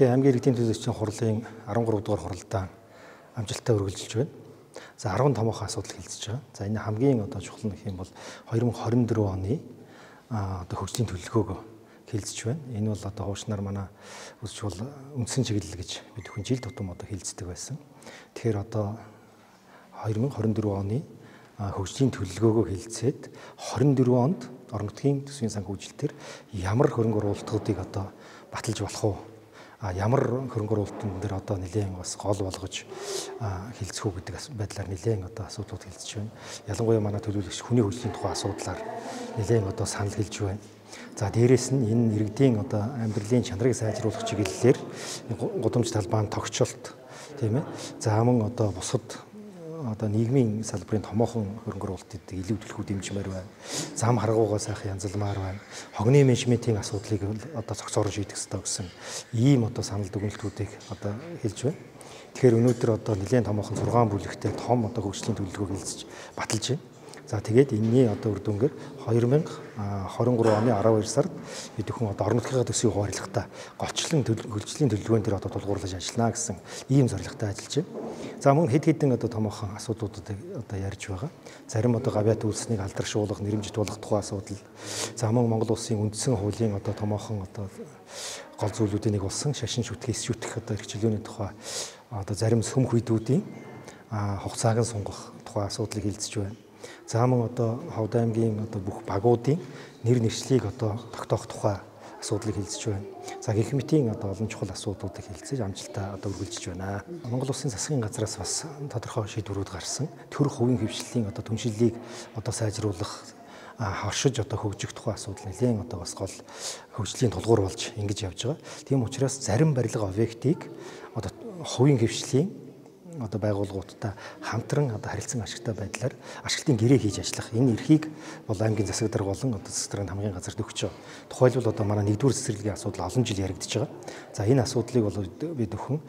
Тэгээ аймгийн иргэдийн төлөөлөгчийн хурлын 13 дугаар хуралдаа амжилттай үргэлжилж байна. За 10 томоохон асуудал хэлцэж байгаа. За энэ хамгийн одоо чухал нь гэх юм бол 2024 оны одоо хөгжлийн төлөвлөгөөг хэлцэж байна. Энэ бол одоо хуучнаар манай үзэж бол үндсэн чиглэл гэж бид хүн жил тутам одоо хэлцдэг байсан. Тэгэхээр одоо 2024 оны хөгжлийн төлөвлөгөөгөө хэлцээд 24 онд орон нутгийн төсвийн сан хөгжилтөөр ямар хөрөнгө оруулалтуудыг одоо баталж болох уу? Ямар хөрөнгө оруулалтын дээр одоо нэлээд бас гол болгож хэлцэх үү гэдэг байдлаар нэлээд одоо асуудлууд хэлцэж байна. Ялангуяа манай төлөөлөгч хүний хөгжлийн тухай асуудлаар нэлээд одоо санал хэлж байна. За дээрээс нь энэ иргэдийн одоо амьдралын чанарыг сайжруулах чиглэлээр гудамж талбайн тогтчолт, тийм ээ. За мөн одоо бусад одоо нийгмийн салбарын томоохон хөрөнгө оруулалтыг илүү төлхөө дэмжмээр байна. Зам харгуугаа сайхан янзалмаар байна. Хогны менежментийн асуудлыг одоо цогцоорон шийдэх ёстой гэсэн ийм одоо санал дүгнэлтүүдийг одоо хэлж байна. Тэгэхээр өнөөдөр одоо нэлээд томоохон 6 бүлэгтэй том одоо хөгжлийн төлөвлөгөөг хэлцэж баталж байна. За тэгээд энэний одоо үр дүнгээр 2023 оны 12 сард бид бүхэн одоо орон нутгийн төсвийн хуваарлахтаа голчлон хөгжлийн төлөвлөгөөн дээр одоо тулгуурлаж ажиллана гэсэн ийм зорилготой ажиллаж байна. За мөн хэд хэдэн одоо томоохон асуудлуудыг одоо ярьж байгаа. Зарим одоо гавьяат үйлснийг алдаршуулах, нэрэмжит болгох тухай асуудал. За мөн Монгол улсын үндсэн хуулийн одоо томоохон одоо гол зүйлүүдийн нэг болсон шашин шүтгэх, эс шүтгэх одоо эрх чөлөөний тухай одоо зарим сүм хүйдүүдийн хугацааг нь сунгах тухай асуудлыг хэлцэж байна. За мөн одоо Ховд аймгийн одоо бүх багуудын нэр нэршлийг одоо тогтоох тухай асуудлыг хэлцэж байна. За гэх мэтийн одоо олон чухал асуудлуудыг хэлцэж амжилттай одоо үргэлжилж байна. Монгол улсын засгийн газраас бас тодорхой шийдвэрүүд гарсан. Төр хувийн хэвшлэлийн одоо түншлэлийг одоо сайжруулах, хоршиж одоо хөгжих тухай асуудал нэлээд одоо бас гол хөгжлийн тулгуур болж ингэж явж байгаа. Тийм учраас зарим барилга объектыг одоо хувийн хэвшлийн одоо байгууллагуудтай хамтран одоо харилцан ашигтай байдлаар ашиглалтын гэрээ хийж ажиллах энэ эрхийг бол аймгийн засаг дарга болон одоо засаг даргын хамгийн газарт өгч байгаа. Тухайлбал одоо манай нэгдүгээр цэцэрлэгийн асуудал олон жил яригдж байгаа. За энэ асуудлыг бол бид бүхэн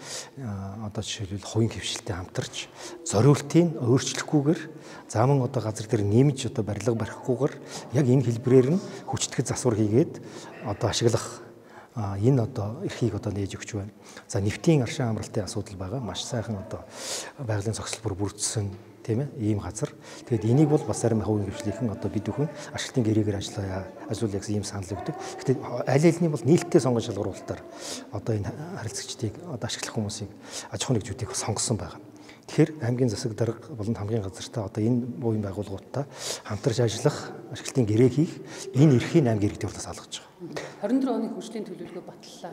одоо жишээлбэл хувийн хэвшилтэй хамтарч зориултыг өөрчлөхгүйгээр за мөн одоо газар дээр нэмж одоо барилга барихгүйгээр яг энэ хэлбэрээр нь хүчтгэх засвар хийгээд одоо ашиглах энэ одоо эрхийг одоо нээж өгч байна. За нефтийн аршин амралтын асуудал байгаа. Маш сайхан одоо байгалийн зохицол бүр бүрдсэн, тийм ээ, ийм газар. Тэгээд энийг бол бас зарим хувийн хвшлийнхэн одоо бид бүхэн ашиглалтын гэрээгээр ажиллуулъя гэсэн ийм санал өгдөг. Гэхдээ аль алины бол нээлттэй сонгон шалгаруулалтаар одоо энэ харилцагчдыг одоо ашиглах хүмүүсийг аж ахуйн нэгжүүдийг сонгосон байгаа. Тэгэхээр аймгийн засаг дарга болон хамгийн газартай одоо энэ буян байгууллагуудтай хамтарч ажиллах, ашиглалтын гэрээ хийх энэ эрхийг аймгийн иргэдийн хурлаас алгаж байгаа. 24 оны хөгжлийн төлөвлөгөө баталлаа.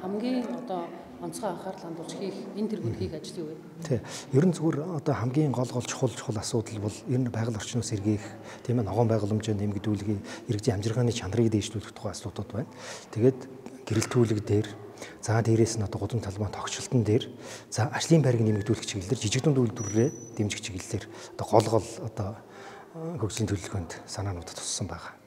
Хамгийн одоо онцгой анхаарал хандуулж хийх энэ тэргүүнд хийх ажил юу вэ? Тий. Ер нь зүгээр одоо хамгийн гол чухал асуудал бол ер нь байгаль орчноос сэргээх, тийм ээ, ногоон байгууламжаа нэмэгдүүлэх, иргэдийн амжиргааны чанарыг дээшлүүлэх тухай асуудлууд байна. Тэгээд гэрэлтүүлэг дээр, за дээрээс нь одоо гудам талбайн тогтчлолтон дээр, за ажлын байрыг нэмэгдүүлэх чиглэлээр, жижиг дунд үйлдвэрээ дэмжих чиглэлээр одоо гол одоо хөгжлийн төлөвлөгөөнд санаанууд туссан байгаа.